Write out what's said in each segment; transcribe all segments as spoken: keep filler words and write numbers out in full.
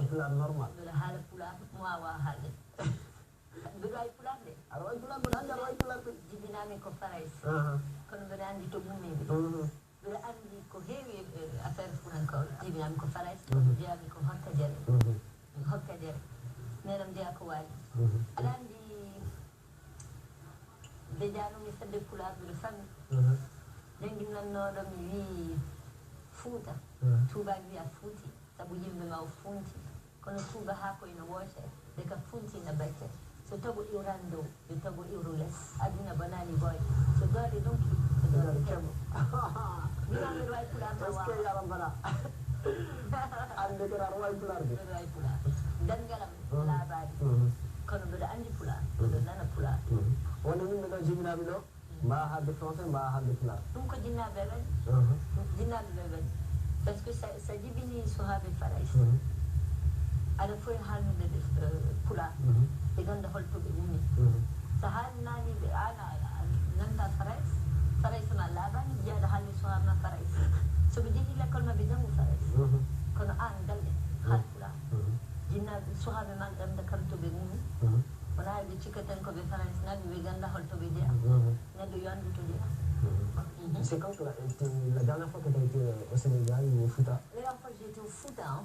Pulaar normal. Mbeɗa haala pulaar, mi waawaa haalde. Mbeɗa waawi pulaar de. Aɗa waawi pulaar, mbeɗa anndi aɗa waawi pulaar de. Jibinaami ko Farayse. Aha. Kono mbeɗa anndi to ummiimi. Mhm. Mbeɗa anndi ko heewi e affaire Fuutankooɓe. Jibinaami ko Farayse, kono jeyaami ko Hokkajere. Mhm. Hokkajere. Nenam jeyaa ko waali. Mhm. Aɗa anndi nde njanoomi fedde pulaar mbiɗo fammi. Mhm. Jannginannooɗo mi wii Fuuta. Mhm. Tuubaak wiya Fuuti, sabu yimɓe ma o funti. Kono tuuba haa ko ina wooce, de ka funti na bacce. So toɓo iwran dow, yo toɓo iwru les. Aduna bonaani boy. So doole donki, so doole kemo. Mbima mbeɗa waawi pulaar ma Est-ce que waawa. Yaram Bana? Annde kadi aɗa waawi pulaar de. Mbeɗa waawi pulaar. Danngalam Mhm. laabaani. Mhm. Kono mbeɗa anndi pulaar, mbeɗa nana pulaar. Mhm. Wonde yimɓe ɗo jibinaaɓe ɗo, mbaa haalde français, mbaa haalde pulaar. Ɗum ko jinnaaɓe ɓe waɗi. Mhm. Jinnaaɓe ɓe waɗi. Par ce que sa, sa jibini suhaaɓe Farayse, Mhm. aɗa foti haalnude ɓe eh, pulaar. Mhm. Ɓe ngannda hol to ɓe ummi. Mhm. Sa haalnaani ɓe, aan a a- nanta Farayse, Farayse ma laabaani, jiyaɗo haalni suhaaɓe ma Farayse. So ɓe njehii lekkol ma ɓe njanngu Farayse. Mhm. Kono aan galle, haal pulaar. Mhm. Jinnaaɓe suhaaɓe ma ngannda kam to ɓe ngumi. Mhm. Wonaa ɓe cikkaten ko ɓe Farayse naaɓe, ɓe ngannda hol to ɓe jeyaa. Mhm. Neɗɗo yo anndu to jeyaa. Mhm. C'est quand que la, la dernière fois que tu as été au Sénégal ou au Fouta? La dernière fois que j'étais au Fouta, hein.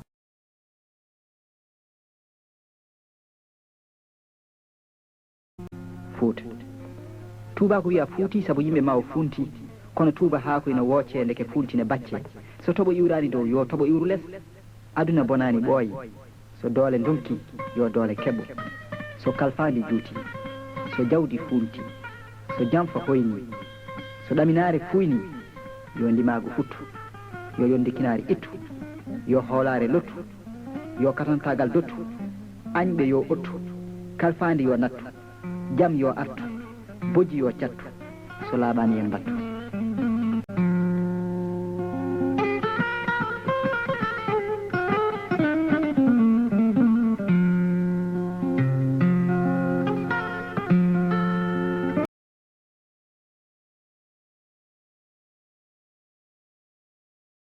Fuuta. Tuubaaku wiya fuuti sabu yimɓe ma o funti, kono tuuba haako ina wooce ndeke funti ne bacce. So toɓo iwraani dow yo toɓo iwru les. Aduna bonaani ɓooyi. So doole ndonki yo doole keɓo. So kalfaandi juuti, so jawdi funti, so janfa hoyni, so ɗaminaare fuyni, yo ndimaagu futtu, yo yonndikinaari ittu, yo hoolaare lottu, yo katantaagal dottu, añɓe yo ottu, kalfaandi yo nattu, jam yo artu, bojji yo cattu, so laaɓaani en mbattu.